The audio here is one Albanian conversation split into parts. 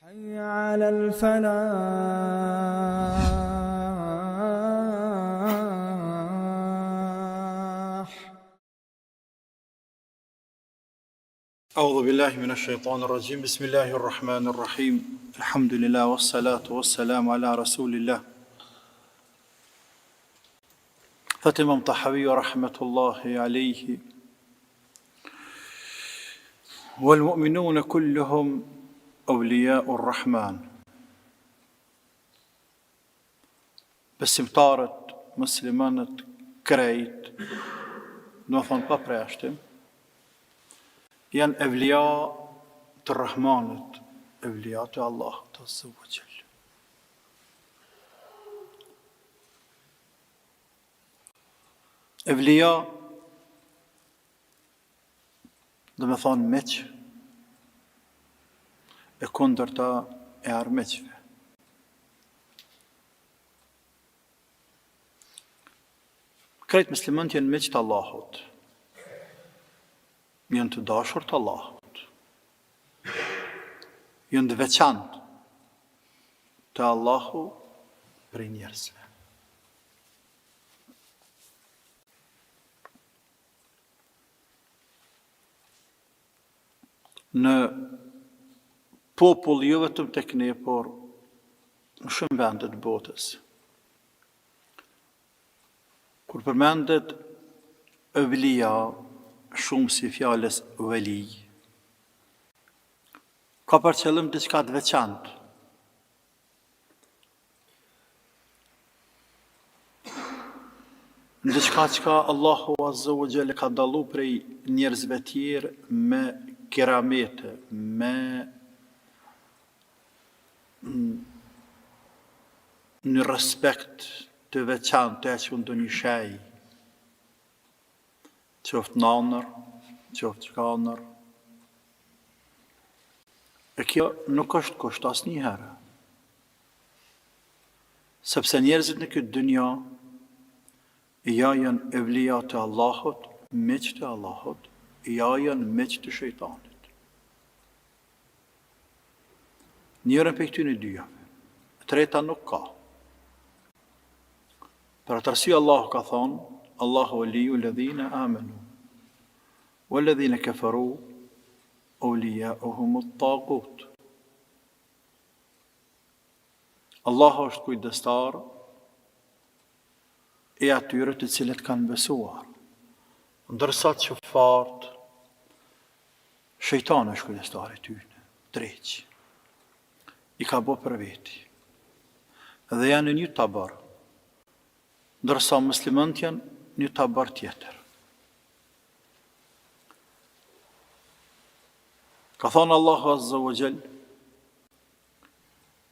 Hayya 'ala al-falah. أعوذ بالله من الشيطان الرجيم بسم الله الرحمن الرحيم الحمد لله والصلاة والسلام على رسول الله Thotë Imam Tahaviu rahmetullahi alejhi Wal mu'minune kulluhum awliya'ur Rahman Besimtarët, muslimanët krejt, domethonë pa përjashtim, janë evlija të Rahmanit, evlija të Allahut azza wa jall. Evlija, domethonë miq, e kundërta e armiqve. Krejt muslimanët janë miq të Allahut. Janë të dashur të Allahut. Janë të veçantë te Allahu prej njerëzve. Në popull jo vetëm tek ne, por në shumë vende të botës. Kur përmendet evlija, shumësi i fjalës veli, ka për qëllim diçka të veçantë. Diçka çka Allahu Azza wa Jall e ka dallu prej njerëzve tjerë me keramete, me një respekt të veçantë e që ndonjë shej, qoftë n'andërr, qoftë çka andërr. E kjo nuk është kusht asnjëherë. Sepse njerëzit në këtë dynja ja janë evlija të Allahut, miq të Allahut, ja janë miq të shejtanit. Njërën prej këtyne dyjave. E treta nuk ka. Për atë arsye Allahu ka thonë, Allahu waliyu ledhina amenu, wa ledhina keferu, awliyauhum at-tagut. Allahu është kujdestar i atyre të cilët kanë besuar. Ndërsa qufart, Shejtani është kujdestari i tyne, dreqi. I ka bo për veti. Dhe janë në një tabor. Ndërsa muslimanët janë një tabor tjetër. Ka thonë Allahu Azza wa Jall,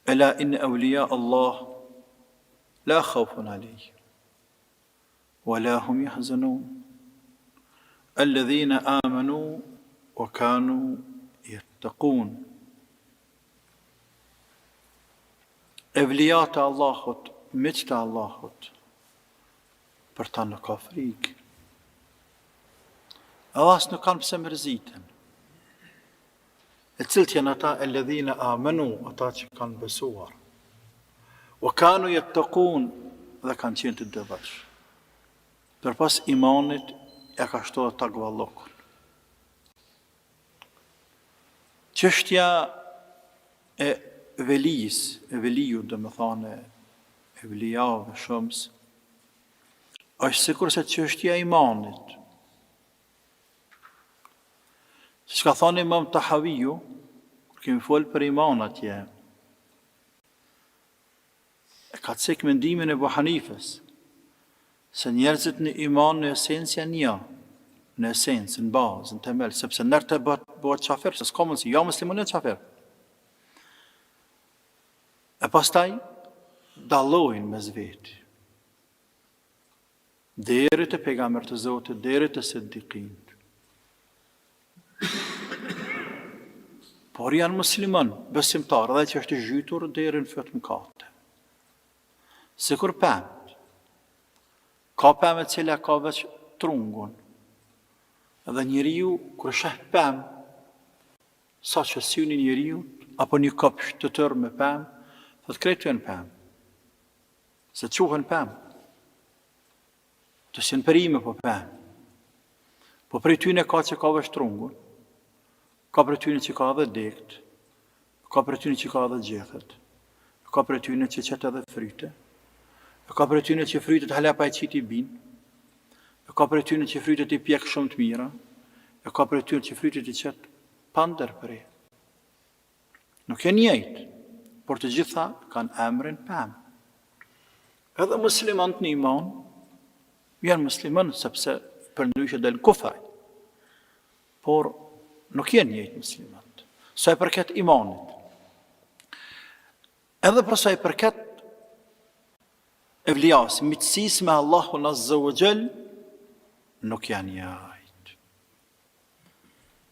Ela inne evlija Allah, la khaufun alejhim, Wa la hum yahzanun. Alladhina amanu wa kanu yattaqun. Evlijat e Allahut, miqtë e Allahut, për ta nuk ka frikë. Edhe as nuk kanë pse mërziten. E cilët janë ata alladhina amanu, ata që kanë besuar. Wa kanu yattaqun dhe kanë qenë të devotshëm. Përpos imanit ja ka shtu edhe takvallukun. Çështja e velisë, e veliut, domethanë, evlijave shumës, është sikurse çështja e imanit. Siç ka thonë imam Tahaviu, kur kemi folë për iman atje, e ka cek mendimin e Ebu Hanifes, se njerëzit në iman në esencë janë një, në esencë, në bazë, në temel, sepse nër të bëhet, bëhet qafir, se s'ka mundësi, ja musliman ja qafir. E pastaj, dallojnë mes veti. Deri te pejgamberët e Zotit, deri te siddikinët. Por janë musliman, besimtar, edhe që është i zhytur deri në fyt n'mëkate. Sikur pemët. Ka pemë e cila ka veç trungun. Dhe njeriu, kur sheh pemë, sa që syni njeriut. apo një kopsht të tërë me pemë, thotë krejt janë pemë. Se quhen pemë. Të s'janë perime, po pemë. Po prej tyne ka që ka veç trungun, ka prej tyne që ka edhe degët, ka prej tyne që ka edhe gjethet, ka prej tyne që qet edhe fryte, ka prej tyne që frytet hala pa i qit i bin, ka prej tyne që frytet i pjek shumë të mira, e ka prej tyne që frytet i qet pa ndërpre. Nuk janë njëjtë, por të gjitha kanë emrin pemë. Edhe muslimanët në iman janë muslimanë sepse përndryshe del kufër. Por nuk janë njëjtë muslimanët. Sa i përket imanit. Edhe për sa i përket evlias, miqësisë me Allahun Azza wa Jall, nuk janë njëjtë.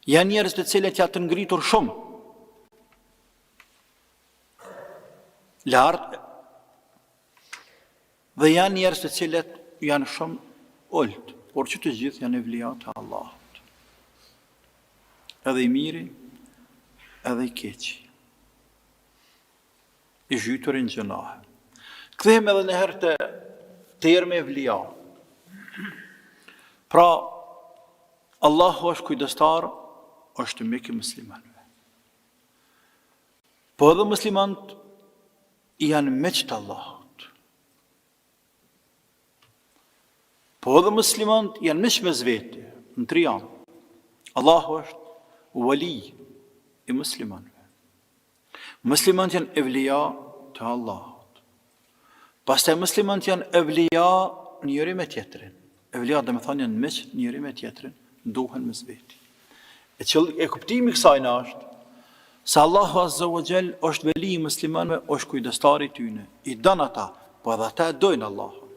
Janë njerëz të cilët janë të ngritur shumë. Lart dhe janë njerëz të cilët janë shumë ulët, por që të gjithë janë evlia të Allahut. Edhe i miri, edhe i keqi. I zhyturi në gjynahe. Kthehemi edhe një herë te termi evlia. Pra, Allahu është kujdestar, është mik i muslimanëve. Po edhe muslimanët janë miq të Allahut. Po edhe muslimanët janë miq mes veti, në tri anë. Allahu është veli i muslimanëve. Muslimanët janë evlija të Allahut. Pastaj muslimanët janë evlija njëri me tjetrin. Evlija domethonë janë miq njëri me tjetrin, duhen mes veti. E, qëll, e kuptimi i kësaj na është se Allahu Azza wa Jall është veli i muslimanëve, është kujdestari i tyne. I don ata, po edhe ata e dojnë Allahun.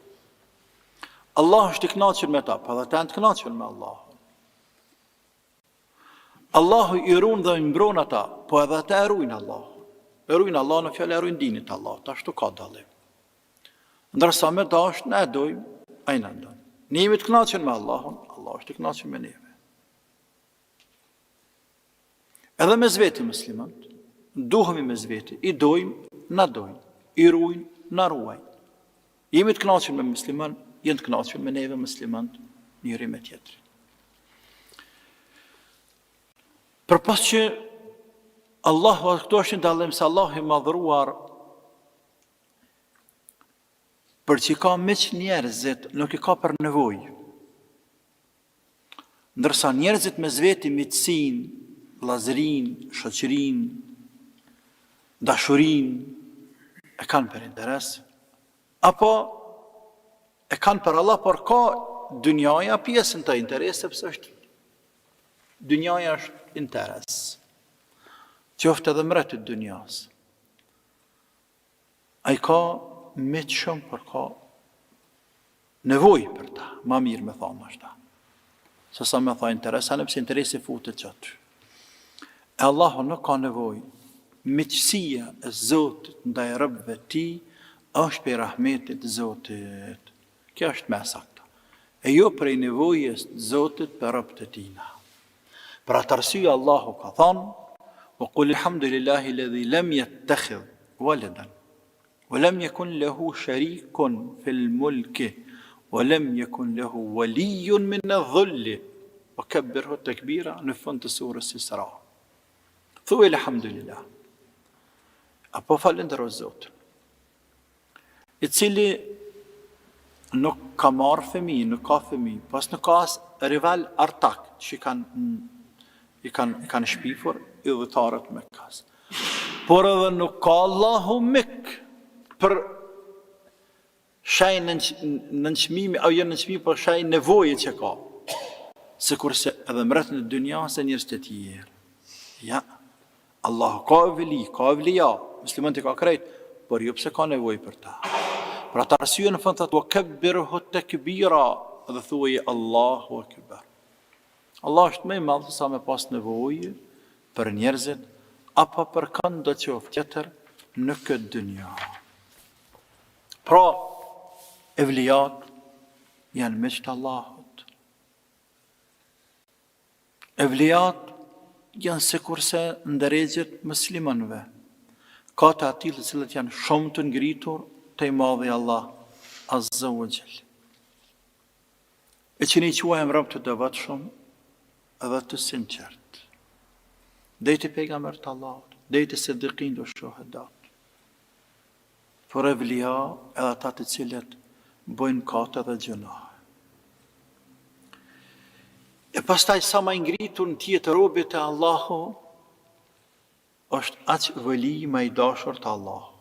Allahu është i kënaqur me ta, po edhe ata janë të kënaqur me Allahun. Allahu i ruan dhe i mbron ata, po edhe ata e ruajnë Allahun. E ruajnë Allahun në fjalë e ruajnë dinin të Allahut, ashtu ka dallim. Ndërsa me dash ne e dojmë, ai na don. Ne jemi të kënaqur me Allahun, Allahu është i kënaqur me neve. Edhe mes veti muslimanët, duhemi mes veti, i dojmë, na dojnë, i ruajnë, na ruajnë. Jemi të kënaqur me musliman, janë të kënaqur me neve muslimanët, njëri me tjetrin. Përpos që Allahu, këtu është një dallim se Allahu i madhëruar për që ka miq njerëzit, nuk i ka për nevojë. Ndërsa njerëzit mes veti miqësinë, vëllazërinë, shoqërinë, dashurinë e kanë për interes, apo e kanë për Allah, por ka dynjaja pjesën të interes, sepse është dynjaja është interes. Qoftë edhe mret i dynjas. Ai ka miq shumë, por ka nevojë për ta, ma mirë me thonë ashtu. Se sa me thonë interes, ani pse interesi futet që aty. E Allahu nuk ka nevojë, miqësia e Zotit ndaj robëve tij, është prej rahmetit të Zotit. Kjo është më e sakta. E jo prej nevojës të Zotit për robët e tina. Për atë arsye Allahu ka thonë, "Wa qul alhamdulillahi alladhi lam yattakhidh waladan wa lam yakun lahu sharikun fil mulki wa lam yakun lahu waliyyun min adh-dhulli wa kabbirhu takbira" në fund të surës Isra. Thuaj alhamdulillah. Apo falëndero Zotin. i cili nuk ka marrë fëmijë, nuk ka fëmijë, po as nuk ka as rival artak që i kanë i kanë i kanë shpifur idhujtarët e Mekës. Por edhe nuk ka Allahu mik për shaj nënçmimi, apo jo nënçmimi, por shaj nevoje që ka. Sikurse edhe mbretët e dynjasë e njerëz të tjerë. Ja, Allahu ka veli, ka evlija, muslimanët i ka krejt, por jo pse ka nevojë për ta. Për atë arsye në fund thotë wa kabbirhu takbira dhe thuaj Allahu akbar. Allah është më i madh se sa me pas nevojë për njerëzit apo për këndo qoftë tjetër në këtë dynja. Pra, evlijat janë miq të Allahut. Evlijat. Janë sikurse në derexhet e muslimanëve. Ka të atillë të cilët janë shumë të ngritur te i madhi Allah, Azza wa Jall. E që ne i quajmë rob të devotshëm edhe të sinqert. Deri te pejgamberët e Allahut, deri te siddikin dhe shuhedat. Por evlija edhe ata të cilët bëjnë mëkate dhe gjynahe. E pastaj sa ma i ngritur të jetë robi te Allahu, është aq veli ma i dashur te Allahu.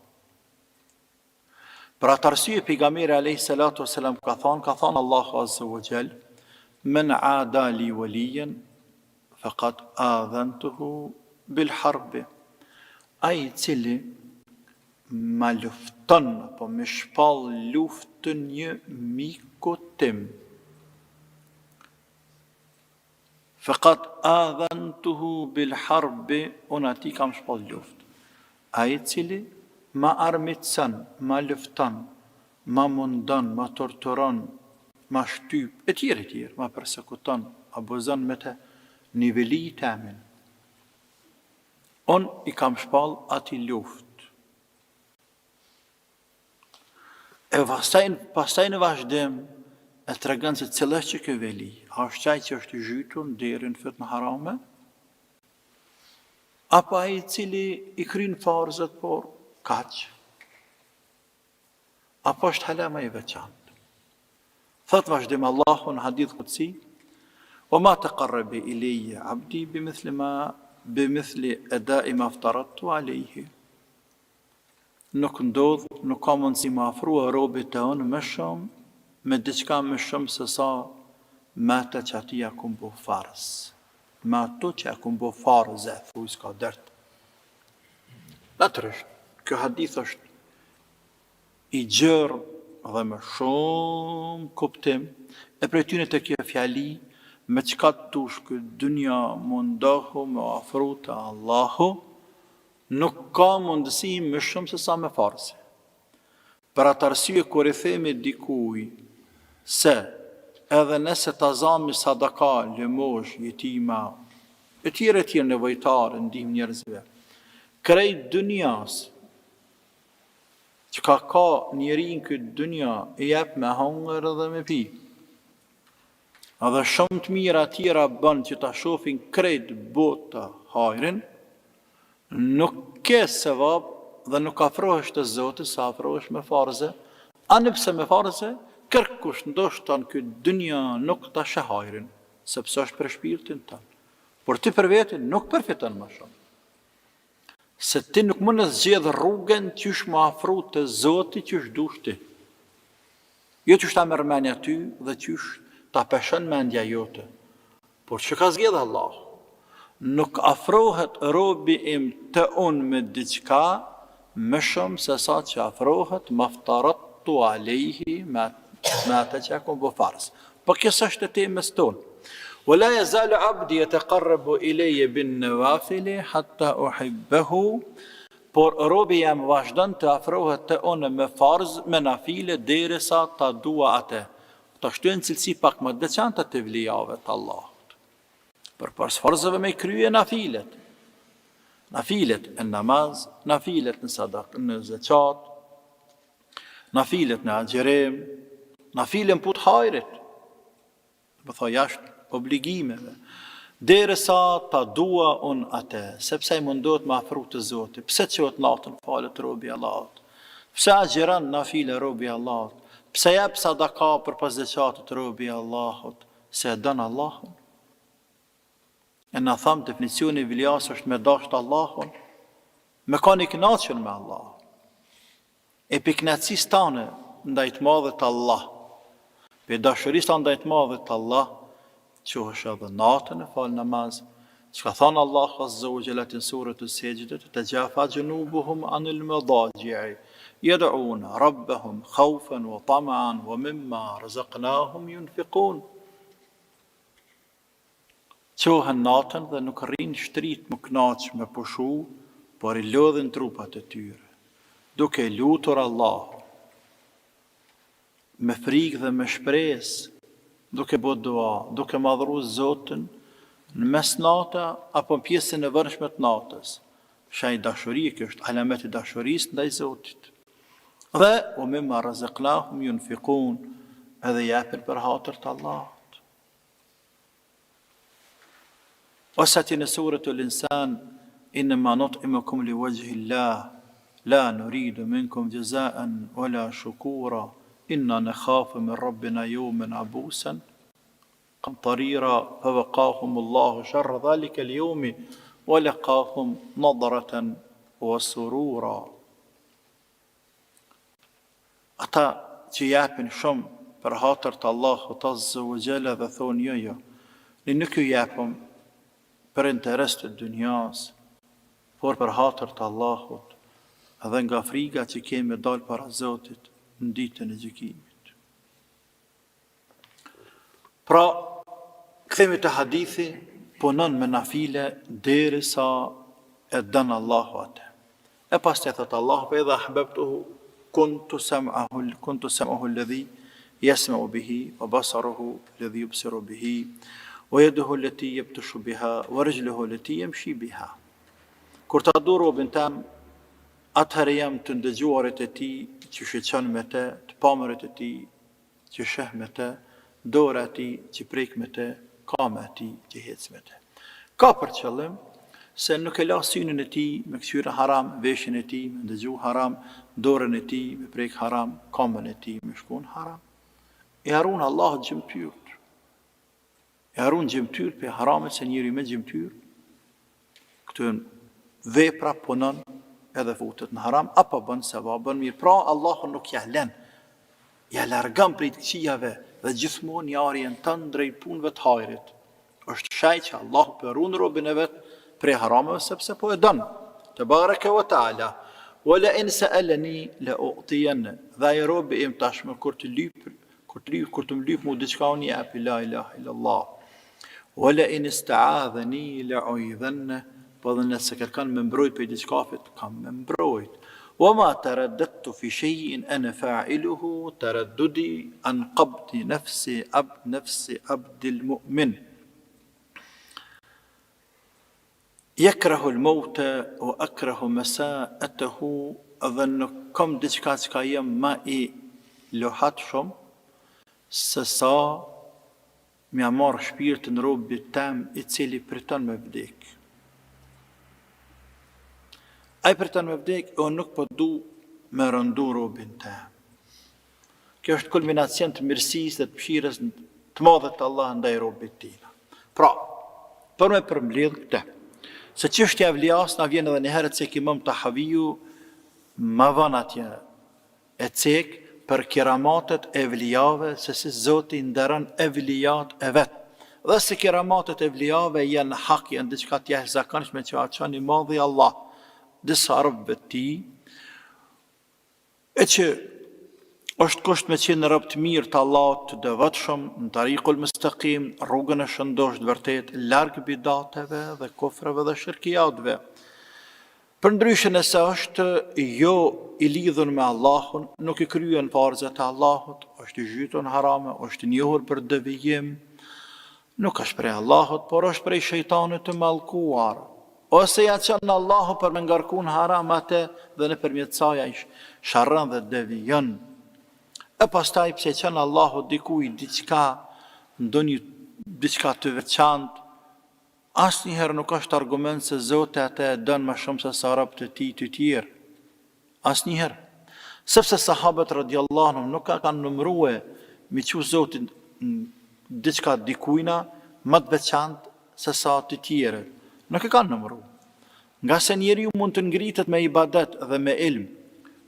Për atë arsye pejgamberi alayhi salatu wasalam ka thënë, ka thënë Allahu azza wa jall, men ada li waliyan faqad adhantuhu bil harb. Ai i cili ma lufton apo me shpall luftën një miku tim. Faqad adhantuhu bil harbi, unë atij kam shpall luftë. Ai i cili ma armiqëson, ma lufton, ma mundon, ma torturon, ma shtyp, etj, etj, ma persekuton, abuzon me të një veli temin. Unë i kam shpall atij luftë. E pastaj, pastaj në vazhdim e tregon se cili është që ky veli, a është qaj që është i zhytur deri në fyt në harame, apo ai i cili i kryn farzet, por kaq, Apo është hala më i veçantë? Thot vazhdim Allahu në hadith kutsi, "Wa ma taqarrabe ilayya 'abdi bimithli ma bimithli ada'i ma aftaradtu alayhi." Nuk ndodh, nuk ka mundësi m'u afrua robi te unë më shumë, me diçka më shumë se sa me atë që atij ja kum bo farz. Me ato që ja kum bo farze, thuj s'ka dert. Natyrisht, ky hadith është i gjerë dhe me shumë kuptim, e prej tyne te kjo fjali, me çka të dush n'këtë dynja mundohu me u afru te Allahu, nuk ka mundësi më shumë se sa me farze. Për atë arsye kur i themi dikuj se edhe nëse ta zami sadaka, lëmosh, jetima, e tjerë e tjerë nevojtarë, ndihmë njerëzve, krejt dynjas, çka ka njeri në këtë dynja, i jep me hongër dhe me pi. Edhe shumë të mira tjera bën që ta shofin krejt bota hajrin, nuk ke sevap dhe nuk afrohesh te Zoti sa afrohesh me farze, ani pse me farze, kërkush ndoshta në këtë dynja nuk ta sheh hajrin, sepse është për shpirtin tënd. Por ti për vete nuk përfiton më shumë. Se ti nuk mund të zgjedh rrugën qysh m'u afru te Zoti qysh dush ti. Jo qysh ta merr mendja ty dhe qysh ta peshon mendja jote. Por që ka zgjedh Allahu? Nuk afrohet robi im te unë me diçka më shumë se sa që afrohet maftaradtu alejhi me, me atë që e kom bo farz. Po kjo s'është e temës tonë. Wa la yazalu abdi yataqarrabu ilayya bin nawafili hatta uhibbahu Por robi jem vazhdon të afrohet te unë me farz, me nafile derisa ta dua atë. Këto ashtu janë cilësi pak më të veçanta të evlijave të Allahut. Përpos farzeve me i krye nafilet. Nafilet në namaz, nafilet në sadak, në zeqat, nafilet në agjërim, nafilet në punë t'hajrit. Domethonë jashtë obligimeve, derisa ta dua unë atë, sepse ai mundohet m'u afru te Zoti. Pse çohet natën falet robi i Allahut? Pse agjëron nafile robi i Allahut? Pse jep sadaka përpos zeqatit robi i Allahut? Se e don Allahun. E na thamë definicioni i evlias është me dashtë Allahun, me kanë i kënaqur me Allahun. E prej kënaqësisë tane ndaj të madhit Allah, prej dashurisë tane ndaj të madhit Allah, çohesh edhe natën e fal namaz, çka thanë Allahu Azza wa Jalla në suretu Sexhde, tetexhafa xhunubuhum anil medaxhi'i, jed'une rabbehum khaufen wa tama'an wa mimma razaknahum junfikun. Çohen natën dhe nuk rrinë shtrit m'u knaq me pushu, por i lodhin trupat e tyre, duke e lutur Allahun, me frikë dhe me shpresë, duke bo dua, duke madhru Zotin. Në mesnatë apo në pjesën e vonshme të natës. Shenjë dashurie, kjo është alamet i dashurisë ndaj Zotit. Dhe wa mimma razaqnahum yunfiqun, edhe japin për hatër të Allahut. Ose atje në suretul Insan, innama nut'imukum li wajhi Allah, la nuridu minkum jazaan wala shukura, inna nakhafu min rabbina yawman abusan Qamtarira fawaqahum Allahu sharra dhalika al-yawmi wa laqahum nadratan wa surura. Ata që japin shumë për hatër të Allahut azza wa jalla dhe thonë jo jo, ne nuk ju japim për interes të dynjas, por për hatër të Allahut dhe nga friga që kemi me dalë para Zotit në ditën e gjykimit. Pra, kthehemi te hadithi, punon me nafile derisa e don Allahu atë. E pastaj thot Allahu fa idha ahbabtuhu kuntu sam'ahu kuntu sam'ahu alladhi yasma'u bihi wa basaruhu alladhi yubsiru bihi wa yaduhu allati yabtashu biha wa rijluhu allati yamshi biha. Kur ta du robin tem, atëherë jam të ndëgjuarit e tij që shiqon me të, të pamurit e tij që sheh me të, dora e tij që prek me të, kama e tij që hec me të. Ka për qëllim se nuk e la synin e tij me këqyrë haram, veshin e tij me ndëgju haram, dorën e tij me prek haram, kamën e tij me shku në haram. E run Allahu gjymtyrët. E run gjymtyrët prej haramit se njeri me gjymtyrë Këto janë vepra punon edhe futet në haram apo bën sevap, bën mirë. Pra Allahu nuk ja lën. Ja largon prej të këqijave dhe gjithmonë ja orienton drejt punëve të hajrit. Është shenjë që Allahu po e run robin e vet prej harameve sepse po e don. Tebareke ve teala. Wa la in sa'alani la u'tiyanna. Dhe ai robi im tashmë kur të lyp Kur të lyp, kur të më lyp mu diçka unë japi la ilaha illallah. Wa la in ista'adhani la u'idhanna, po edhe nëse kërkon me mbrojt prej diçkafit, kam me mbrojt. Wa ma taraddadtu fi shay'in ana fa'iluhu taraddudi an qabdi nafsi abd nafsi abdil mu'min. Jekrahu l-mawte wa akrahu mesa'etehu dhe nuk kam diçka çka jem ma i luhatshëm se sa m'ia marrë shpirtin robit tem i cili priton me vdek. Ai priton me vdek e unë nuk po du me rëndu robin tem. Kjo është kulminacion të mirësisë dhe të mëshirës të madhe të Allahut ndaj robit të tij. Pra, për me përmbledh këtë, se çështja e evlias na vjen edhe një herë cek Imam Tahaviu ma vonë atje e cek për keramatet e evlijave se si Zoti nderon evlijat e vet. Dhe se keramatet e evlijave janë hak, janë diçka të jashtëzakonshme që ia çon i madhi Allah disa robëve të tij, E që është kusht me qenë rob të mirë të Allahut të devotshëm, në tarikul mustaqim, rrugën e shëndoshë të vërtetë, larg bidateve dhe kufreve dhe shirkijateve. Përndryshe nëse është jo i lidhur me Allahun, nuk i kryen farzet e Allahut, është i zhytur në harame, është i njohur për devijim, nuk është prej Allahut, por është prej shejtanit të mallkuar. Ose ja çon Allahu për me ngarku në haram atë dhe nëpërmjet saj ai sharron dhe devijon. E pastaj pse çon Allahu dikujt diçka, ndonjë diçka të veçantë, asnjëherë nuk është argument se Zoti atë e don më shumë se sa robët e tij të tjerë. Asnjëherë. Sepse sahabët radijallahu anhum nuk e kanë numërue mi çu Zoti diçka dikujna më të veçantë se sa të tjerët. Nuk e kanë numëru. Ngase njeriu mund të ngritet me ibadet dhe me ilm,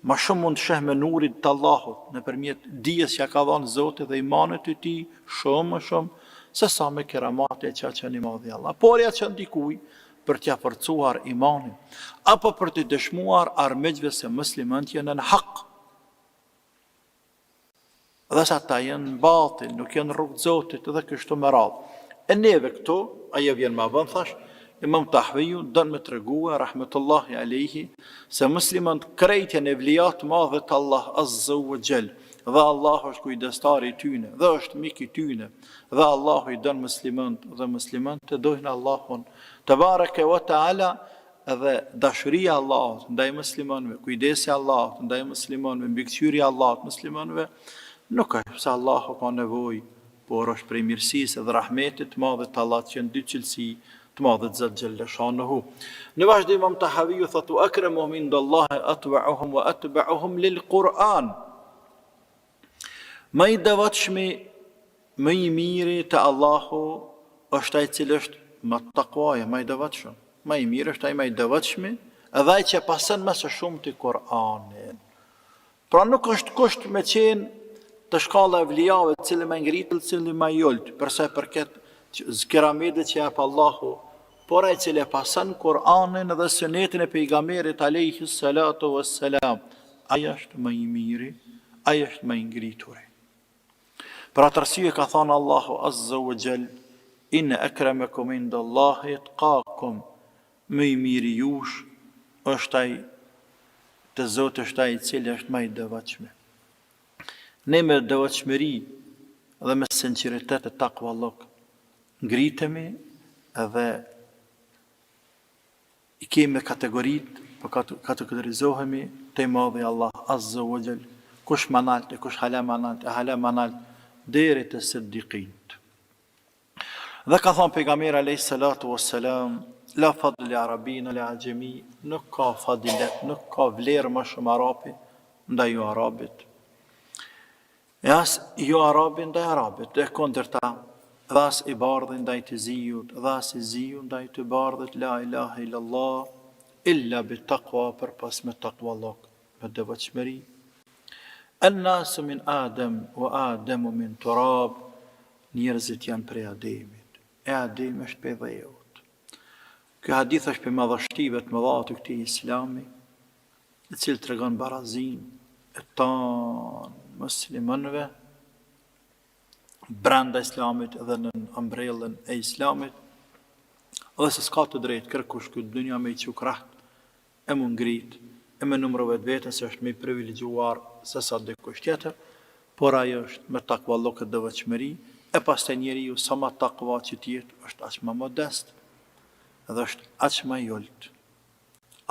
ma shumë mund të sheh me nurin të Allahut, nëpërmjet dijes që ja ka dhënë Zoti dhe imanit të tij, shumë më shumë, se sa me keramate që ja çon i madhi Allah. Por ja çon dikuj për t'ia forcuar imanin, apo për t'i dëshmuar armiqve se muslimanët janë në hak. Dhe se ata janë në batil, nuk janë në rrugë të Zotit dhe kështu me radhë. E neve këtu, ajo vjen ma vonë thash, Imam Tahviu don me tregue rahmetullahi alejhi se muslimanët krejt janë evlija të madhit Allah azza wa jall. dhe Allahu është kujdestari i tyne dhe është mik i tyne dhe Allahu i don muslimanët dhe muslimanët e dojnë Allahun tebareke ve teala edhe dashuria e Allahut ndaj muslimanëve, kujdesi i Allahut ndaj muslimanëve, mbikëqyrja e Allahut muslimanëve nuk është pse Allahu ka nevojë por është prej mirësisë dhe rahmetit të madh të Allahut që janë dy cilësi të madhit Zot xhelleshanuhu. Në vazhdim Imam Tahaviu thotë wa akramuhum indallahi atwa'uhum wa atba'uhum lil Kur'an. Më i devotshmi, më i miri te Allahu është ai i cili është më takvaja, më i devotshëm. Më i mirë është ai më i devotshmi, edhe ai që pason më së shumti Kur'anin. Pra nuk është kusht me qenë te shkalla e evlijave, cili më i ngritur, cili më i ulët, për sa i përket kerametit që jep Allahu, por ai i cili e pason Kur'anin dhe sunetin e pejgamberit alayhi salatu wassalam, ai është më i miri, ai është më i ngrituri. Për atë arsye ka thënë Allahu azza wa jall, inna akramakum indallahi atqakum, Më i miri jush është ai te Zoti është ai i cili është më i devotshmi. Ne me devotshmëri dhe me sinqeritet e takvallëk ngritemi dhe i kemi kategoritë, po kategorizohemi te i madhi Allah Azza wa Jall, kush ma nalt e kush hala ma nalt e hala ma nalt deri te siddiqint. Dhe ka thënë pejgamberi alayhi salatu wassalam, la fadl li arabin ala ajami, nuk ka fadilet, nuk ka vlerë më shumë arabi ndaj jo arabit. E as jo arabi ndaj arabit, e kundërta, dhe as i bardhi ndaj të ziut, dhe as i ziu ndaj të bardhit, la ilaha illallah, illa bi taqwa përpos me takvallok, me devotshmëri. En nasu min Adem, wa Ademu min turab, Njerëzit janë prej Ademit, e Ademi është prej dheut. Ky hadith është prej madhështive të mëdha të këtij Islami, i cili tregon barazinë e tanë muslimanëve brenda Islamit dhe nën ombrellën e Islamit, dhe se s'ka të drejtë kërkush këtë dynja me i çu krahët e m'u ngrit e me numru vetveten se është më i privilegjuar se sa dikush tjetër, por ajo është me takvallëk e devotshmëri, e pastaj njeriu sa ma takva që të jetë është aq ma modest dhe është aq ma i ulët.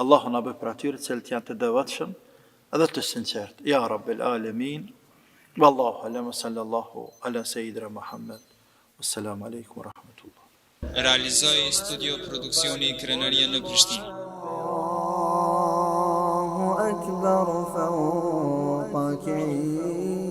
Allahu na bëftë prej atyre të cilët janë të devotshëm dhe të sinqertë. Ja Rabbel Alemin. Wallahu alem sallallahu ala sayyidina Muhammed. Wassalamu alaikum wa rahmatullah. Realizoi Studio Produksioni Krenaria në Prishtinë. Allahu Akbar fawqa kayf.